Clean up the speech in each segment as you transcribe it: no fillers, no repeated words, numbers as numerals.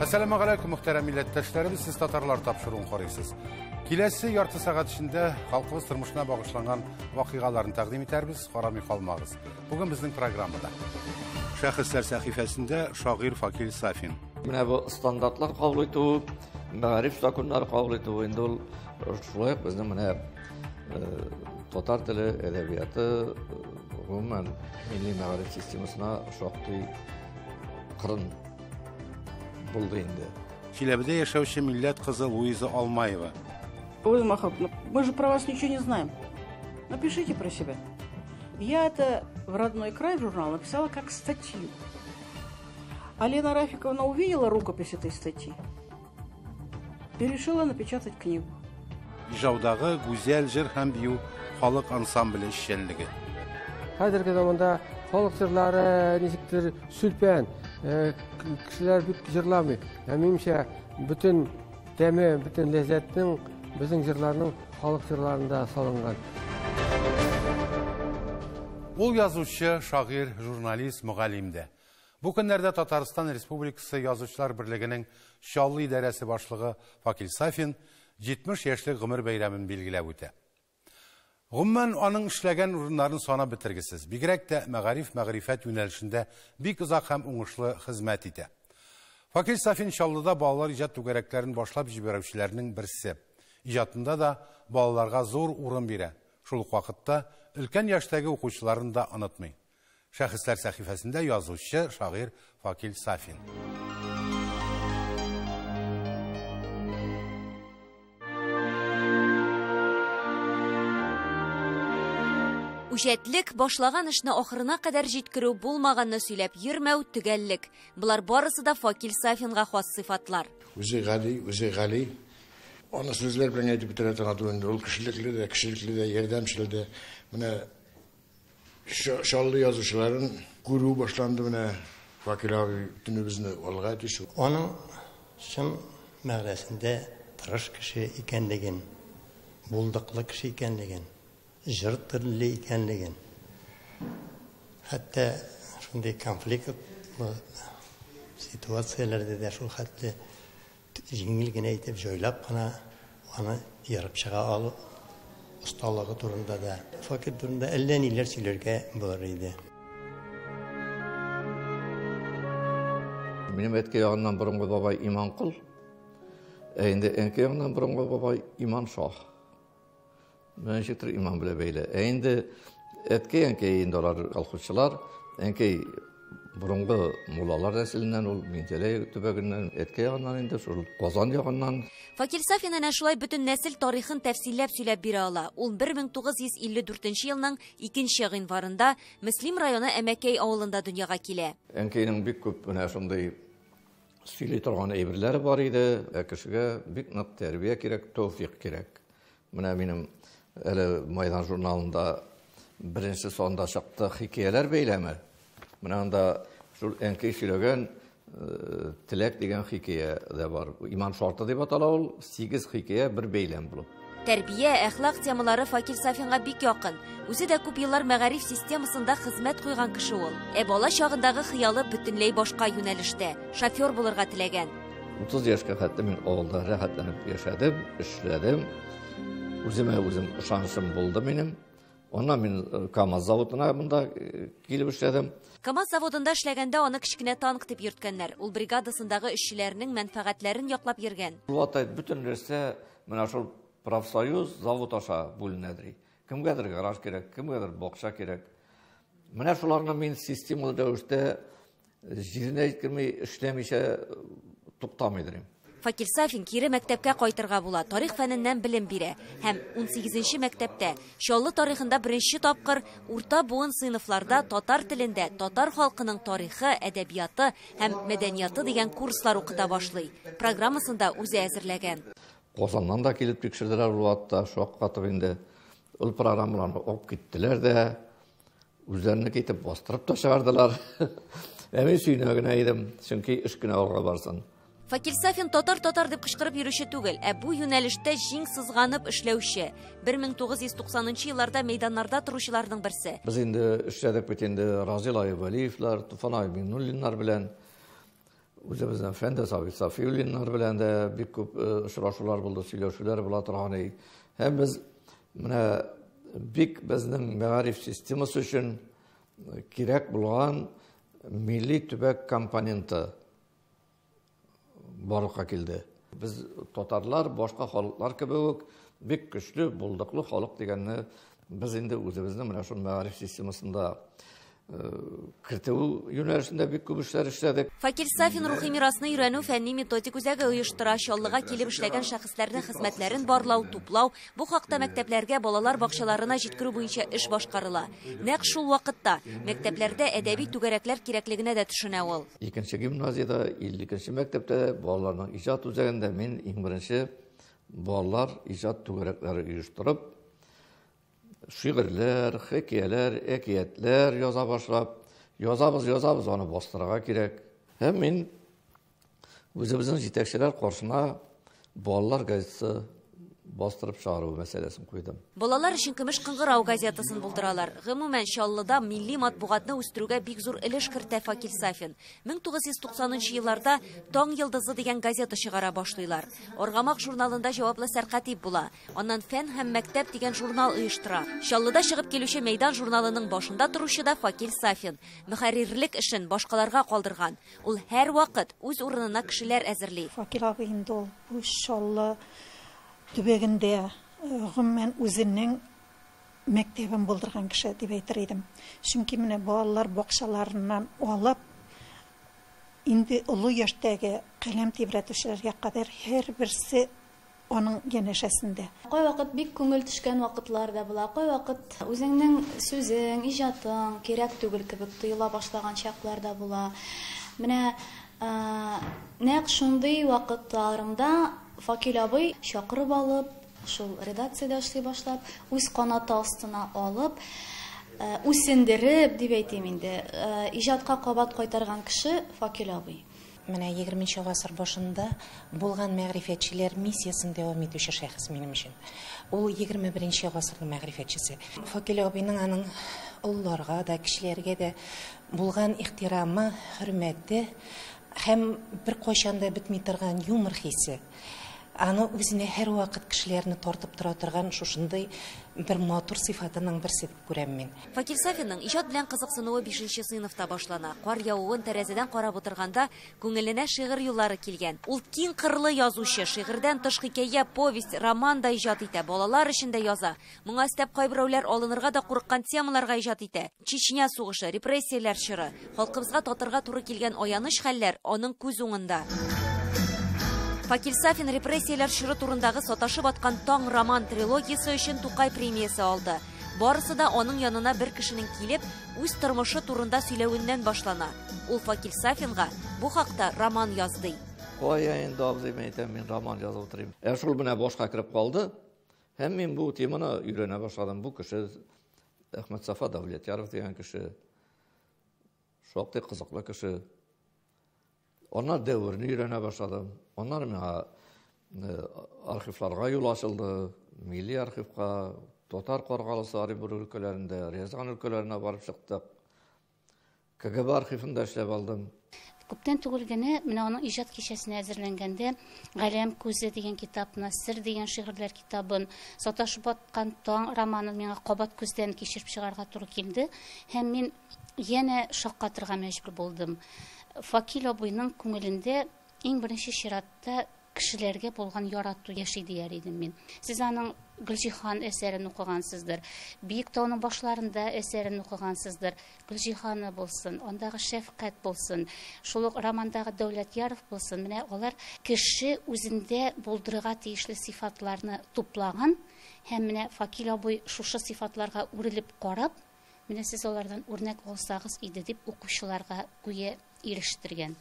Әссәламегаләйкүм, мөхтәрәм милләттәшләребез, сез татарлар тапшыруын карыйсыз. Киләсе ярты сәгать эчендә халкыбыз тормышына багышланган вакыйгаларны тәкъдим итәрбез, карамый калмагыз. Бүген безнең программада Шәхесләр сәхифәсендә шагыйрь Факил Сафин. Менә бу стандартлар кабул итү, мәгариф законнары кабул итү инде ул шулай ук безнең менә татар теле, әдәбияты, гомумән милли мәгариф системасына шактый кырын булды инде. Чиләбедә яшәүче милләт кызы Луиза Алмаева. Луиза Махабовна, мы же про вас ничего не знаем. Напишите про себя. Я это в «Родной край» в журнал написала как статью. А Лена Рафиковна увидела рукопись этой статьи и решила напечатать книгу. Ижаудагы Гүзәл җыр һәм бию халык ансамбле эшчәнлеге. Хәзерге заманда халык җырлары ничектер сүлпән, кешеләр бик җырламый. Ә минемчә, бөтен тәме, бөтен ләззәтнең безнең җырларның халык җырларында салынган. Ул язучы, шагыйрь, журналист, мөгаллим дә. Бу көннәрдә Татарстан Республикасы Язучылар берлегенең Чаллы идарәсе башлыгы Факил Сафин 70 яшьлек гомер бәйрәмен билгеләп үтә. Гомумән, аның эшләгән урыннарын санап бетергесез. Бигрәк тә мәгариф, мәгърифәт юнәлешендә бик озак һәм уңышлы хезмәт итә. Факил Сафин Чаллыда балалар иҗат түгәрәкләрен башлап җибәрүчеләрнең берсе. Иҗатында да балаларга зур урын бирә. Шул ук вакытта өлкән яшьтәге укучыларын да онытмый. Шәхесләр сәхифәсендә язучы, шагыйрь Факил Сафин. Үҗәтлек, башлаган эшне ахырына кадәр җиткерү, булмаганны сөйләп йөрмәү, төгәллек. Болар барысы да Факил Сафинга хас сыйфатлар. Үзе гади, үзе гали. Аны сүзләр белән әйтеп бетерә торган түгел инде. Ул кешелекле дә, кешелекле дә, ярдәмчел дә. Менә Чаллы язучыларын күрү башланды менә. Факил абый бөтенебезне алга итүче. Аның чын мәгънәсендә тырыш кеше икәнлеген, булдыклы кеше икәнлеген, җыр телле икәнлеген, хәтта шундый конфликтлы ситуацияләрдә дә шул хәтле җиңел генә итеп, җайлап кына аны ерып чыга алу осталыгы турында да, Факил турында әллә ниләр сөйләргә булыр иде. Минем әткәй ягыннан борынгы бабай Иманкол, ә инде әнкәй ягыннан борынгы бабай Иман Шаһ. Менә ничектер иман белән бәйле. Ә инде әткәй, әнкәй инде алар колхозчылар. Әнкәй борынгы муллалар нәселеннән, ул Минзәлә төбәгеннән, әткәй ягыннан инде шул Казан ягыннан. Факил Сафин әнә шулай бөтен нәсел тарихын тәфсилләп сөйләп бирә ала. Ул 1954 елның 2 гыйнварында Мөслим районы Әмәкәй авылында дөньяга килә. Әнкәйнең бик күп менә шундый сөйли торган әйберләре бар иде. Ә кешегә бик нык тәрбия кирәк, тәүфик кирәк. Менә минем әле Майдан журналында беренче санда чыкты хикәяләр бәйләме. Менә анда шул әнкәй сөйләгән Теләк дигән хикәя дә бар. Иман шарты дип атала ул, 8 хикәя бер бәйләм булып. Тәрбия, әхлак темалары Факил Сафинга бик якын. Үзе дә күп еллар мәгариф системасында хезмәт куйган кеше ул. Ә бала чагындагы хыялы бөтенләй башка юнәлештә. Шофер булырга теләгән. 30 яшькә хәтле мин авылда рәхәтләнеп яшәдем, эшләдем. Үземә үзем ышанычым булды минем. Аннан мин КАМАЗ заводына монда килеп эшләдем. КАМАЗ заводында эшләгәндә аны кечкенә танк дип йөрткәннәр. Ул бригадасындагы эшчеләрнең мәнфәгатьләрен яклап йөргән. Ул вакытта бөтен нәрсә менә шул профсоюз завод аша бүленәдер. Кемгәдер гараж кирәк, кемгәдер бакча кирәк. Менә шуларны мин системалы рәвештә җиренә җиткерми, эшләмичә туктамыйдыр. Факил Сафин кире мәктәпкә кайтырга була, тарих фәненнән белем бирә. Һәм 18-нче мәктәптә Чаллы тарихында беренче тапкыр урта буын сыйныфларда татар телендә татар халкының тарихы, әдәбияты һәм мәдәнияты дигән курслар укыта башлый. Программасын да үзе әзерләгән. Казаннан да килеп тикшерделәр ул вакытта, шаккатып инде. Ул программаларны алып киттеләр дә, үзләренеке итеп бастырып та чыгардылар. Ә мин сөенә генә идем, чөнки эш кенә алга барсын. Факил Сафин татар-татар дип кычкырып йөрүче түгел, ә бу юнәлештә җиң сызганып эшләүче. 1990 елларда мәйданнарда торучыларның берсе. Без инде эшләдек бит инде Разил Айвалиевлар, Туфан Миңнуллиннар белән. Үзебезнең Фәндәс абый Сафиуллиннар белән дә бик күп очрашулар булды, сөйләшүләр була торган. Һәм без менә бик безнең мәгариф системасы өчен кирәк булган милли төбәк компоненты барлыкка килде. Без татарлар башка халыклар кебек үк бик көчле, булдыклы халык дигәнне без инде үзебезнең менә шул мәгариф системасында кертү юнәлешендә бик күп эшләр эшләдек. Факил Сафин рухи мирасны өйрәнү фәнни методик үзәге оештыра. Чаллыга килеп эшләгән шәхесләрнең хезмәтләрен барлау, туплау, бу хакта мәктәпләргә, балалар бакчаларына җиткерү буенча эш башкарыла. Нәкъ шул вакытта мәктәпләрдә әдәби түгәрәкләр кирәклегенә дә төшенә ул. Икенче гимназиядә, 52 мәктәптә балаларның иҗат үзәгендә мин иң беренче балалар иҗат түгәрәкләре оештырып, шигырьләр, хикәяләр, әкиятләр яза башлап, язабыз, язабыз, аны бастырырга кирәк. Һәм мин үзебезнең җитәкчеләр каршына балалар газетасы бастырып чыгару мәсьәләсен куйдым. Балалар өчен Көмеш кыңгырау газетасын булдыралар. Гомумән, Чаллыда милли матбугатны үстерүгә бик зур өлеш кертә Факил Сафин. 1990 елларда Таң йолдызы дигән газета чыгара башлыйлар. Аргамак журналында җаваплы сәркатип була. Аннан Фән һәм мәктәп дигән журнал оештыра. Чаллыда чыгып килүче Мәйдан журналының башында торучы да Факил Сафин. Мөхәррирлек эшен башкаларга калдырган. Ул һәр вакыт үз урынына кешеләр әзерли. Факил абый инде ул бу Чаллы төбәгендә гомумән үзенең мәктәбен булдырган кеше дип әйтер идем. Чөнки менә балалар бакчаларыннан алып инде олы яшьтәге каләм тибрәтүчеләргә кадәр һәрберсе аның янәшәсендә. Кайвакыт бик күңел төшкән вакытлар да була. Кайвакыт үзеңнең сүзең, иҗатың кирәк түгел кебек тоела башлаган чаклар да була. Менә нәкъ шундый вакытларымда Факил абый чакырып алып, шул редакциядә эшли башлап, үз канаты астына алып, үсендереп дип әйтим инде, иҗатка кабат кайтарган кеше Факил абый. Менә 20 гасыр башында булган мәгърифәтчеләр миссиясын дәвам итүче шәхес минем өчен. Ул 21 гасырның мәгърифәтчесе. Факил абыйның аның олыларга да, кешеләргә дә булган ихтирамы, хөрмәте һәм бер кайчан да бетми торган юмор хисе. Аны үзенә һәр вакыт кешеләрне тартып тора торган шушындый бер матур сыйфатының берсе дип күрәм мин. Факил Сафинның иҗат белән кызыксынуы 5 сыйныфта башлана. Кар явуын тәрәзәдән карап утырганда күңеленә шигырь юллары килгән. Ул киң кырлы язучы, шигырьдән тыш хикәя, повесть, роман да иҗат итә, балалар өчен дә яза. Моңа өстәп кайберәүләр алынырга да курыккан темаларга иҗат итә. Чечня сугышы, репрессияләр чоры, халкыбызга татырга туры килгән аяныч хәлләр аның күз уңында. Факил Сафин репрессияләр чоры турындагы Саташып аткан таң роман трилогиясе өчен Тукай премиясе алды. Барысы да аның янына бер кешенең килеп, үз тормышы турында сөйләвеннән башлана. Ул Факил Сафинга бу хакта роман язды. Кая инде абзый, мен әйтәм, мин роман язып утырыйм. Ә шул менә башка кереп калды. Һәм мин бу теманы өйрәнә башладым. Бу кеше Әхмәтсафа Дәүләтьяров дигән кеше, шактый кызыклы кеше. Аннан дәверне өйрәнә башладым. Аннан миңа архивларга юл ачылды. Милли архивка, Татар Каргалысы Оренбург өлкәләрендә, Рязан өлкәләренә барып чыктык. КГБ архивында эшләп алдым. Күптән түгел генә менә аның иҗат кичәсенә әзерләнгәндә Галәм күзе дигән китапны, Сер дигән шигырьләр китабын, Саташып аткан таң романын миңа кабат күздән кичереп чыгарга туры килде һәм мин янә шаккатырга мәҗбүр булдым. Факил абыйның күңелендә иң беренче чиратта кешеләргә булган ярату яши дияр идем мин. Сез аның Гөлҗиһан әсәрен укыгансыздыр, Биек тауның башларында әсәрен укыгансыздыр. Гөлҗиһаны булсын, андагы Шәфкать булсын, шул ук романдагы Дәүләтьяров булсын. Менә алар кеше үзендә булдырырга тиешле сыйфатларны туплаган һәм менә Факил абый шушы сыйфатларга үрелеп карап, менә сез алардан үрнәк алсагыз иде дип укучыларга гүя ирештергән.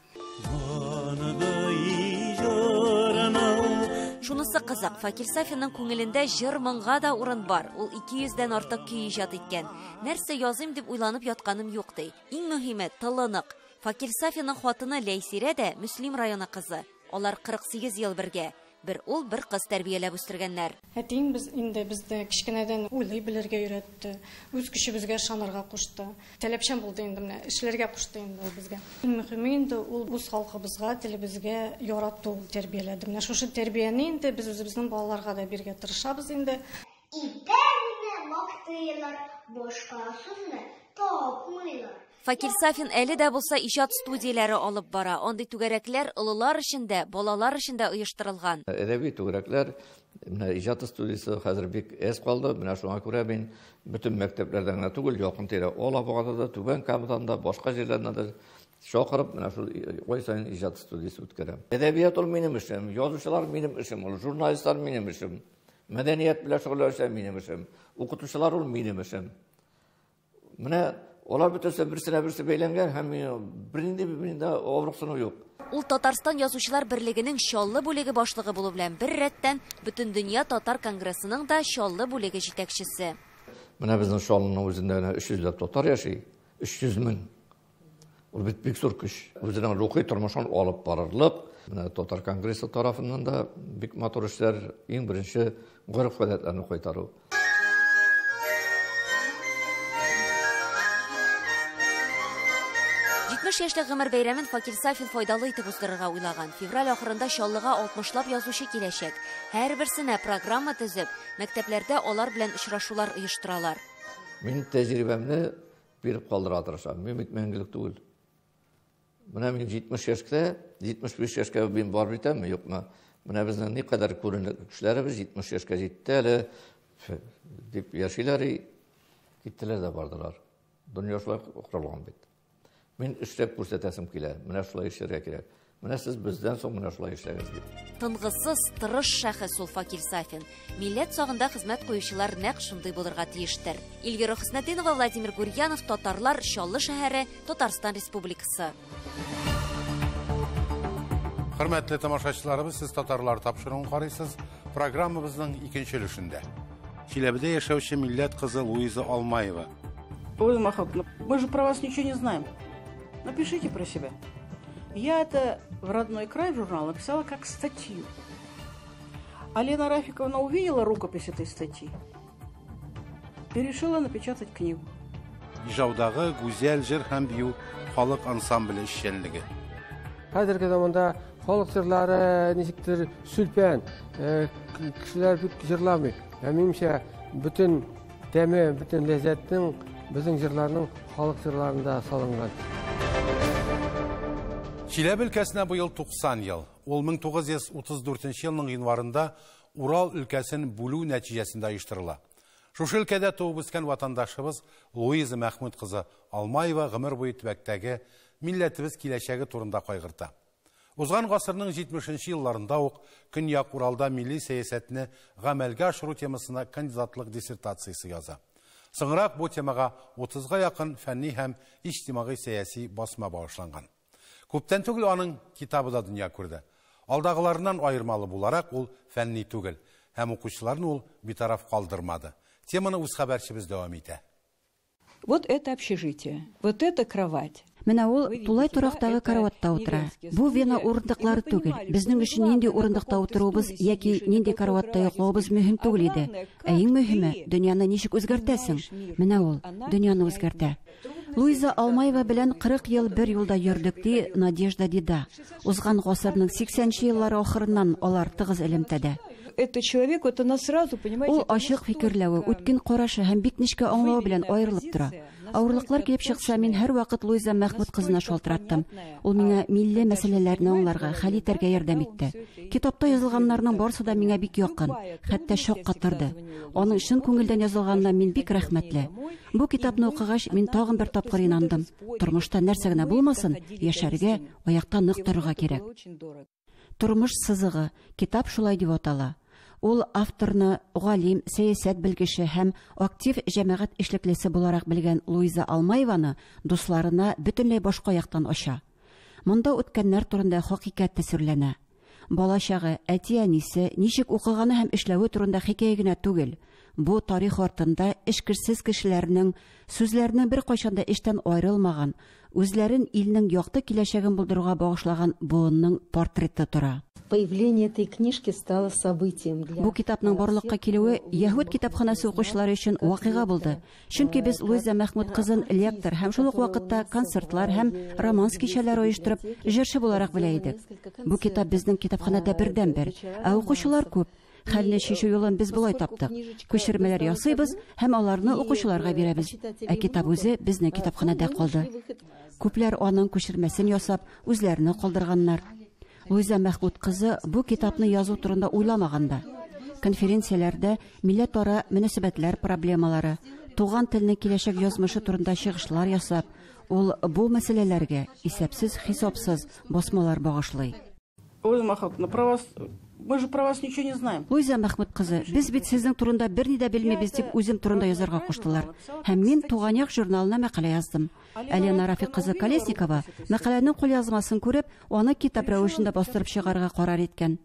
Шунысы кызык, Факил Сафинның күңелендә җыр моңга да урын бар. Ул 200дән артык көй иҗат иткән. Нәрсә языйм дип уйланып ятканым юк ди. Иң мөһиме тылы нык. Факил Сафинның хатыны Ләйсирә дә Мөслим районы кызы. Алар 48 ел бергә. Бер ул, бер кыз тәрбияләп үстергәннәр. Әтием без инде безне кечкенәдән уйлый белергә өйрәтте, үз көчебезгә ышанырга кушты. Таләпчән булды инде менә, эшләргә кушты инде ул безгә. Иң мөһиме инде ул үз халкыбызга, телебезгә ярату тәрбияләде. Менә шушы тәрбияне инде без үзебезнең балаларга да бирергә тырышабыз инде. Иртә мине мактыйлар, башка сүзне тапмыйлар. Факил Сафин әле дә булса иҗат студияләре алып бара. Андый түгәрәкләр олылар өчен дә, балалар өчен дә оештырылган. Әдәби түгәрәкләр, менә иҗат студиясе хәзер бик әз калды. Менә шуңа күрә мин бөтен мәктәпләрдән генә түгел, якын тирә Алабугада да, Түбән Камадан да, башка җирләрдән дә чакырып, менә шул ай саен иҗат студиясе үткәрәм. Әдәбият ул минем эшем, язучылар минем эшем, ул журналистлар минем эшем, мәдәният белән шөгыльләнүчеләр минем эшем, укытучылар ул минем эшем. Менә алар бөтенесе берсенә берсе бәйләнгән һәм бернинди миндә авырыксыну юк. Ул Татарстан Язучылар берлегенең Чаллы бүлеге башлыгы булу белән бер рәттән Бөтендөнья татар конгрессының да Чаллы бүлеге җитәкчесе. Менә безнең Чаллының үзендә генә 300 ләп татар яши, 300 мең. Ул бит бик зур көч. Үзенең рухи тормышын алып барырлык. Менә татар конгрессы тарафыннан да бик матур эшләр, иң беренче гореф-гадәтләрне кайтару. Җитмеш яшьлек гомер бәйрәмен Факил Сафин файдалы итеп уздырырга уйлаган. Февраль ахырында Чаллыга 60лап язучы киләчәк. Һәрберсенә программа төзеп, мәктәпләрдә алар белән очрашулар оештыралар. Мин тәҗрибәмне биреп калдырырга тырышам. Мин бит мәңгелек түгел. Менә мин 70 яшькә, 75 яшькә мин барып җитәмме, юкмы? Менә безнең никадәр күренекле кешеләребез 70 яшькә җитте әле дип яшиләр, киттеләр дә бардылар. Дөнья шулай корылган бит. Мин эшләп күрсәтәсем килә. Менә шулай эшләргә кирәк. Менә сез бездән соң менә шулай эшләгез дип. Тынгысыз, тырыш шәхес ул Факил Сафин. Милләт сагында хезмәт куючылар нәкъ шундый булырга тиештер. Эльвира Хөснетдинова, Владимир Гурьянов, Татарлар, Чаллы шәһәре, Татарстан Республикасы. Хөрмәтле тамашачыларыбыз, сез Татарлар тапшыруын карыйсыз. Программабызның икенче өлешендә. Чиләбедә яшәүче милләт кызы Луиза Алмаева. Луиза Махмутовна, мы же про вас ничего не знаем. Напишите про себя. Я это в «Родной край» в журнал написала как статью. А Лена Рафиковна увидела рукопись этой статьи и решила напечатать книгу. Ижаудагы Гүзәл җыр һәм бию халык ансамбле эшчәнлеге. Хәзерге заманда халык җырлары ничектер сүлпән, кешеләр бик җырламый. Ә минемчә, бөтен тәме, бөтен ләззәтнең безнең җырларның халык җырларында салынган. Чиләбе өлкәсенә быел 90 ел. Ул 1934 елның гыйнварында Урал өлкәсен бүлү нәтиҗәсендә оештырыла. Шушы өлкәдә туып үскән ватандашыбыз Луиза Мәхмүт кызы Алмаева гомер буе төбәктәге милләтебез киләчәге турында кайгырта. Узган гасырның 70 елларында ук Көньяк Уралда милли сәясәтне гамәлгә ашыру темасына кандидатлык диссертациясе яза. Соңрак бу темага 30га якын фәнни һәм иҗтимагый сәяси басма багышланган. Күптән түгел аның китабы да дөнья күрде. Алдагыларыннан аермалы буларак ул фәнни түгел һәм укучыларны ул битараф калдырмады. Теманы үз хәбәрчебез дәвам итә. Вот это общежитие, вот это кровать. Менә ул тулай торактагы караватта утыра. Бу Вена урындыклары түгел. Безнең өчен нинди урындыкта утыруыбыз яки нинди караватта йоклавыбыз мөһим түгел иде. Ә иң мөһиме, дөньяны ничек үзгәртәсең? Менә ул, дөньяны үзгәртә. Луиза Алмаева белән 40 ел бер юлда йөрдек, ди Надежда Дида. Узган гасырның 80 еллары ахырыннан алар тыгыз элемтәдә. Этот человек, вот она сразу, понимаете, Ул ачык фикерләве, үткен карашы һәм бик нечкә аңлавы белән аерылып тора. Авырлыклар килеп чыкса, мин һәрвакыт Луиза Мәхмүт кызына шалтыраттым. Ул миңа милли мәсьәләләрне аңларга, хәл итәргә ярдәм итте. Китапта язылганнарның барысы да миңа бик якын, хәтта шаккатырды. Аның чын күңелдән язылганына мин бик рәхмәтле. Бу китапны укыгач, мин тагын бер тапкыр инандым. Тормышта нәрсә генә булмасын, яшәргә, аякта нык торырга кирәк. Тормыш сызыгы, китап шулай дип атала. Ул авторны галим, сәясәт белгече һәм актив җәмәгать эшлеклесе буларак белгән Луиза Алмаеваны дусларына бөтенләй башка яктан ача. Монда үткәннәр турында хакыйкать тәэсирләнә. Балачагы, әти-әнисе, ничек укыганы һәм эшләве турында хикәя генә түгел. Бу тарих артында эшкерсез кешеләрнең сүзләренең бер кайчан да эштән аерылмаган, үзләрен илнең якты киләчәген булдыруга багышлаган буынның портреты тора. Появление этой книжки стало событием для Бу китапның барлыкка килүе Яһүд китапханәсе укучылары өчен вакыйга булды. Чөнки без Луиза Мәхмүт кызын лектор һәм шул ук вакытта концертлар һәм романс кичәләре оештырып, җырчы буларак белә идек. Бу китап безнең китапханәдә бердәнбер, ә укучылар күп. Хәлне чишү юлын без болай таптык. Күчермәләр ясыйбыз һәм аларны укучыларга бирәбез. Ә китап үзе безнең китапханәдә калды. Күпләр аның күчермәсен ясап, үзләренә калдырганнар. Луиза Мәхмүт кызы бу китапны язу турында уйламаган да. Конференцияләрдә милләтара мөнәсәбәтләр проблемалары, туган телнең киләчәк язмышы турында чыгышлар ясап, ул бу мәсьәләләргә исәпсез-хисапсыз басмалар багышлый. Луиза Махмутовна, про вас, мы же про вас ничего не знаем. Луиза Мәхмүт кызы, без бит сезнең турында берни дә белмибез дип үзем турында язарга куштылар. Һәм мин Туган як журналына мәкалә яздым. Ә Лена Рафик кызы Колесникова мәкаләнең кулъязмасын күреп, аны китап рәвешендә бастырып чыгарырга карар иткән.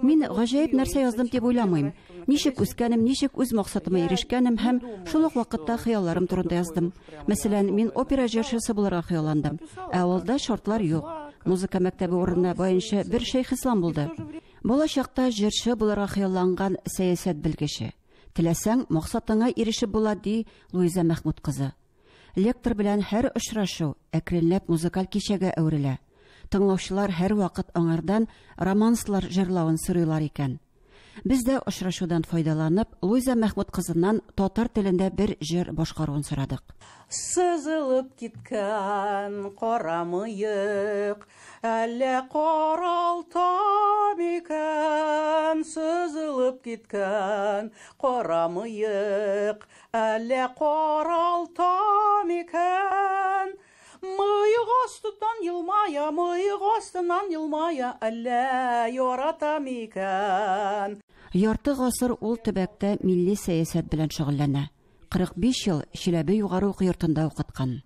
Мин гаҗәеп нәрсә яздым дип уйламыйм. Ничек үскәнем, ничек үз максатыма ирешкәнем һәм шул ук вакытта хыялларым турында яздым. Мәсәлән, мин опера җырчысы булырга хыялландым. Ә авылда шартлар юк. Музыка мәктәбе урынына баянчы бер Шәйхислам булды. Бала чакта җырчы булырга хыялланган сәясәт белгече. Теләсәң, максатыңа ирешеп була, ди Луиза Мәхмүт кызы. Лектор белән һәр очрашу әкренләп музыкаль кичәгә әверелә. Тыңлаучылар һәрвакыт аңардан романслар җырлавын сорыйлар икән. Без дә очрашудан файдаланып, Луиза Мәхмүт кызыннан татар телендә бер җыр башкаруын сорадык. Сызылып киткән кара мыек, әллә каралта микән? Сызылып киткән кара мыек, әллә каралта микән? Мыек астыннан елмая, мыек астыннан елмая, әллә ярата микән? Ярты гасыр ул төбәктә милли сәясәт белән шөгыльләнә. 45 ел Чиләбе югары уку йортында укыткан.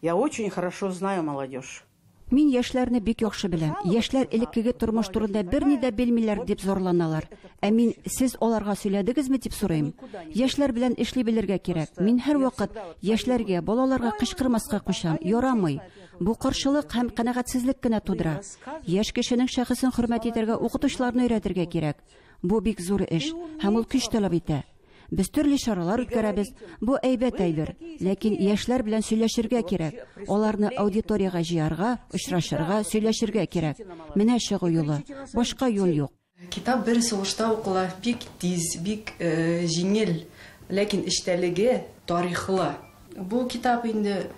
Я очень хорошо знаю молодежь. Мин яшьләрне бик яхшы беләм. Яшьләр элеккеге тормыш турында берни дә белмиләр дип зарланалар. Ә мин сез аларга сөйләдегезме дип сорыйм. Яшьләр белән эшли белергә кирәк. Мин һәрвакыт яшьләргә, балаларга кычкырмаска кушам. Ярамый. Бу каршылык һәм канәгатьсезлек кенә тудыра. Яшь кешенең шәхесен хөрмәт итәргә укытучыларны өйрәтергә кирәк. Бу бик зур эш һәм ул көч таләп итә. Без төрле чаралар үткәрәбез. Бу әйбәт әйбер. Ләкин яшьләр белән сөйләшергә кирәк. Аларны аудиториягә җыярга, очрашырга, сөйләшергә кирәк. Менә чыгу юлы. Башка юл юк. Китап бер сулышта укыла, бик тиз, бик җиңел, ләкин эчтәлеге тарихлы. Бу китап инде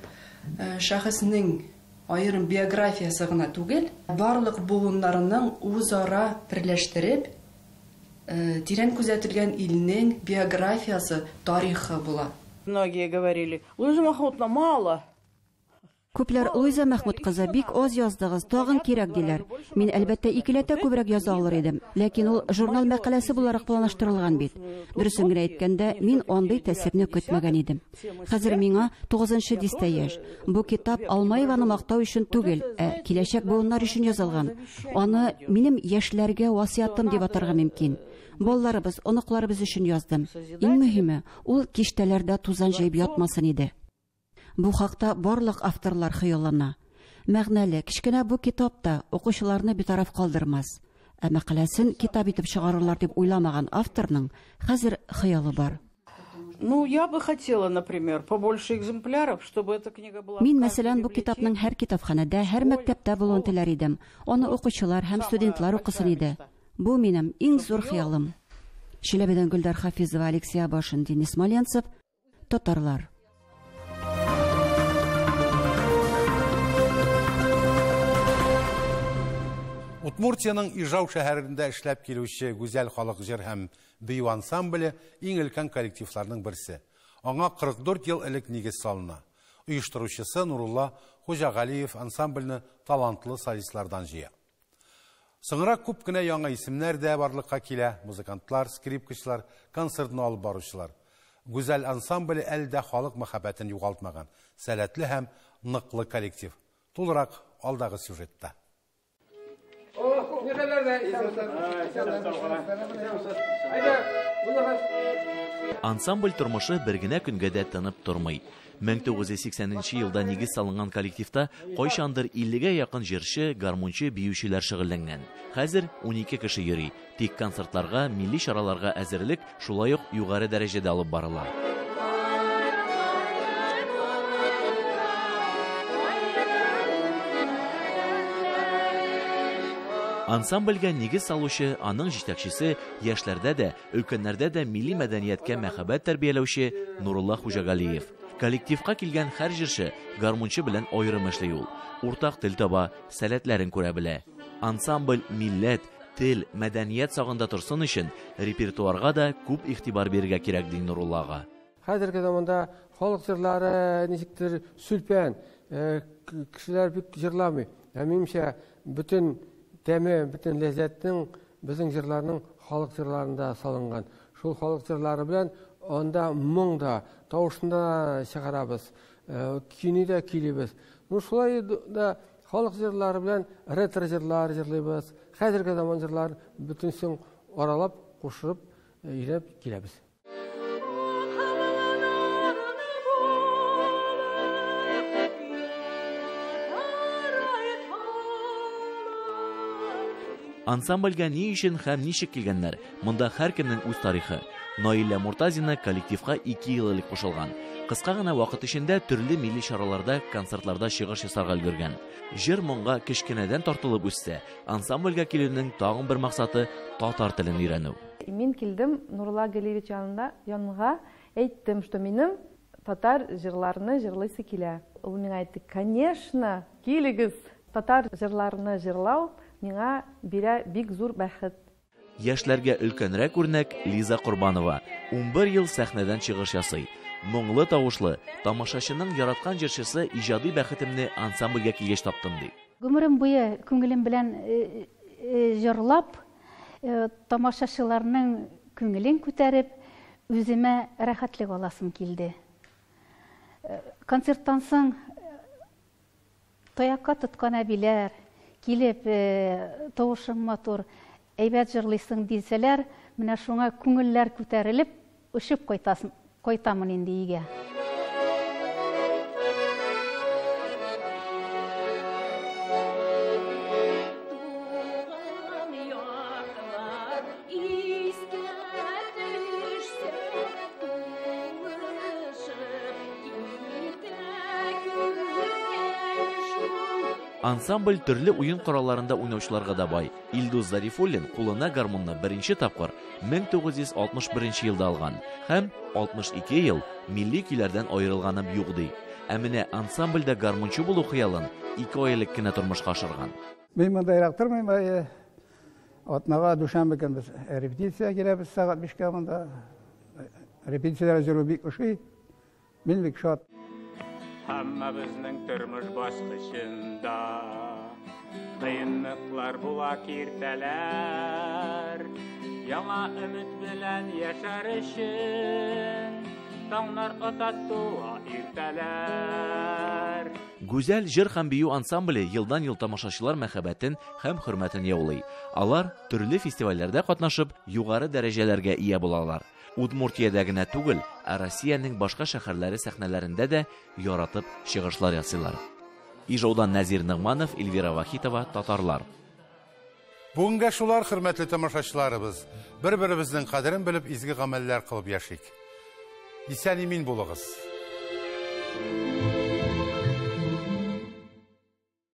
шәхеснең аерым биографиясе гына түгел, барлык буыннарының үзара берләштереп, тирән күзәтелгән илнең биографиясе, тарихы була. Многие говорили, Луиза Махмутовна, мало. Күпләр Луиза Мәхмүт кызы бик аз яздыгыз, тагын кирәк диләр. Мин әлбәттә икеләтә күбрәк яза алыр идем, ләкин ул журнал мәкаләсе буларак планлаштырылган бит. Дөресен генә әйткәндә, мин андый тәэсирне көтмәгән идем. Хәзер миңа 9-нчы дистә яшь. Бу китап Алмаеваны мактау өчен түгел, ә киләчәк буыннар өчен язылган. Аны минем яшьләргә васыятым дип атарга мөмкин. Балаларыбыз, оныкларыбыз өчен яздым. Иң мөһиме, ул киштәләрдә тузан җыеп ятмасын иде. Бу хакта барлык авторлар хыяллана. Мәгънәле, кечкенә бу китап та укучыларны битараф калдырмас. Ә мәкаләсен китап итеп чыгарырлар дип уйламаган авторның хәзер хыялы бар. Ну, я бы хотела, например, побольше экземпляров, чтобы эта книга была. Мин, мәсәлән, бу китапның һәр китапханәдә, һәр мәктәптә булуын теләр идем. Аны укучылар һәм студентлар укысын иде. Бу минем иң зур хыялым. Чиләбедән Гөлдар Хафизова, Алексей Абашин, Денис Смоленцев, Татарлар. Удмуртиянең Ижау шәһәрендә эшләп килүче Гүзәл халык җыр һәм бию ансамбле иң өлкән коллективларның берсе. Аңа 44 ел элек нигез салына. Оештыручысы Нурулла Хуҗагалиев ансамбльне талантлы солистлардан җыя. Соңрак күп кенә яңа исемнәр дә барлыкка килә: музыкантлар, скрипкачлар, концертны алып баручылар. Гүзәл ансамбле әле дә халык мәхәббәтен югалтмаган, сәләтле һәм ныклы коллектив. Тулырак алдагы сюжетта. Ансамбль тормышы бер генә көнгә дә тынып тормый. 1980 елда нигез салынган коллективта кайчандыр 50гә якын җырчы, гармунчы, биючеләр шөгыльләнгән. Хәзер 12 кеше йөри. Тик концертларга, милли чараларга әзерлек шулай ук югары дәрәҗәдә алып барыла. Ансамбльгә нигез салучы, аның җитәкчесе, яшьләрдә дә, өлкәннәрдә дә милли мәдәнияткә мәхәббәт тәрбияләүче Нурулла Хуҗагалиев. Коллективка килгән һәр җырчы гармунчы белән аерым эшли ул. Уртак тел таба, сәләтләрен күрә белә. Ансамбль милләт, тел, мәдәният сагында торсын өчен репертуарга да күп игътибар бирергә кирәк, ди Нурулла ага. Хәзерге заманда халык җырлары ничектер сүлпән, кешеләр бик җырламый. Ә минемчә, бөтен тәме, бөтен ләззәтнең безнең җырларның халык җырларында салынган. Шул халык җырлары белән анда моң да, тавышны да чыгарабыз, көйне дә көйлибез. Ну, шулай да халык җырлары белән ретро җырлар җырлыйбыз. Хәзерге заман җырларын бөтенсен аралап, кушып, өйрәнеп киләбез. Ансамбльгә ни өчен һәм ничек килгәннәр? Монда һәркемнең үз тарихы. Наилә Муртазина коллективка 2 ел элек кушылган. Кыска гына вакыт эчендә төрле милли чараларда, концертларда чыгыш ясарга өлгергән. Җыр моңга кечкенәдән тартылып үссе, ансамбльгә килүнең тагын бер максаты татар телен өйрәнү. Мин килдем Нурулла Галиевич янына, әйттем, что минем татар җырларны җырлыйсы килә. Ул миңа әйтте, конечно, килегез. Татар җырларны җырлау миңа бирә бик зур бәхет. Яшьләргә өлкәнрәк үрнәк Лиза Корбанова. 11 ел сәхнәдән чыгыш ясый. Моңлы тавышлы, тамашачының яраткан җырчысы иҗади бәхетемне ансамбльгә килгәч таптым, ди. Гомерем буе күңелем белән җырлап, тамашачыларның күңелен күтәреп, үземә рәхәтлек аласым килде. Концерттан соң таякка тоткан әбиләр килеп, тавышың матур, әйбәт җырлыйсың дисәләр, менә шуңа күңелләр күтәрелеп, очып кайтамын инде өйгә. Ансамбль төрле уен коралларында уйнаучыларга да бай. Илдус Зарифуллин кулына гармунны беренче тапкыр 1961 елда алган һәм 62 ел милли көйләрдән аерылганым юк ди. Ә менә ансамбльдә гармунчы булу хыялын 2 ай элек кенә тормышка ашырган. Мин монда ерак тормыйм, атнага дүшәмбе көн без репетиция киләбез сәгать 5-кә монда. Репетицияләр җыру бик ошый. Мин бик шат. Һәммәбезнең тормыш баскычында кыенлыклар була киртәләр. Яңа өмет белән яшәр өчен таңнар ата туа иртәләр. Гүзәл җыр һәм бию ансамбле елдан-ел тамашачылар мәхәббәтен һәм хөрмәтен яулый. Алар төрле фестивальләрдә катнашып, югары дәрәҗәләргә ия булалар. Удмуртиядә генә түгел, ә Россиянең башка шәһәрләре сәхнәләрендә дә яратып чыгышлар ясыйлар. Ижаудан Нәзир Нигманов, Эльвира Вахитова, Татарлар. Бүгенгә шулар, хөрмәтле тамашачыларыбыз. Бер-беребезнең кадерен белеп, изге гамәлләр кылып яшик. Исән-имин булыгыз.